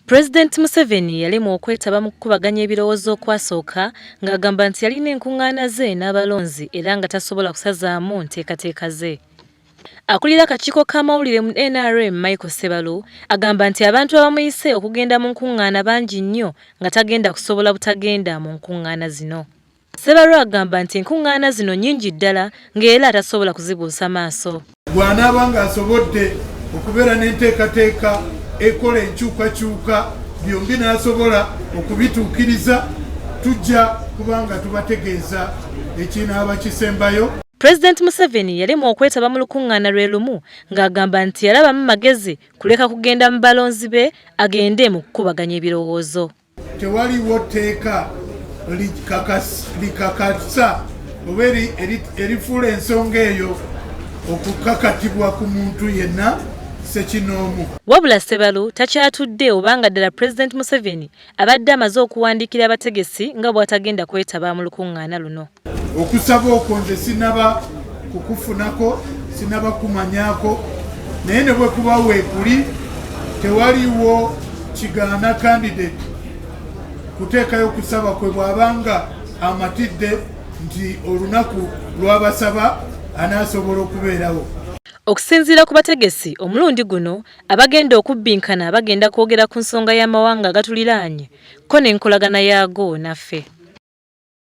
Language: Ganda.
Pulezidenti Museveni yalemwa okwetaba mu kukubaganya ebirowoozo okwasooka ng'agamba nti yalina enkuŋŋaana ze n'abalonzi era nga tasobola kusazaamu nteekateeka ze. Akulira akakiiko k'amawulire mu nrm Michael Ssebalu agamba nti abantu abamuyise okugenda mu nkuŋŋaana bangi nnyo nga tagenda kusobola butagenda mu nkuŋŋaana zino. Ssebalu agamba nti enkuŋŋaana zino nnyingi ddala ng'era tasobola kuzibuusa maaso. Bw'anaaba ng'asobodde okubeera n'enteekateeka ekola enkyukakyuka byombi n'asobola okubituukiriza, tujja kuba nga tubategeeza ekinaaba kisembayo. Pulezidenti Museveni yalemwa okwetaba mu lukuŋŋaana lwe lumu ng'agamba nti yalabamu magezi kuleka kugenda mu balonzi be agende mu kukubaganya ebirowoozo. Tewaliwo tteeka likakasa oba erifuula ensonga eyo okukakatibwa ku muntu yenna ssekinoomu. Wabula Ssebalu takyatudde obanga ddala Pulezidenti Museveni abadde amaze okuwandiikira abategesi nga bw'atagenda kwetaba mu lukungaana luno. Okusaba okwo nze sinaba kukufunako, sinaba kumanyako, naye ne bwe kuba weekuli tewaliwo kigaana candidate kuteekayo kusaba kwe bw'abanga amatidde nti olunaku lw'abasaba anaasobola okubeerawo. Okusinziira ku bategesi, omulundi guno abagenda okubbinkana bagenda kwogera ku nsonga y'amawanga agatuliraanye kko n'enkolagana yaago naffe.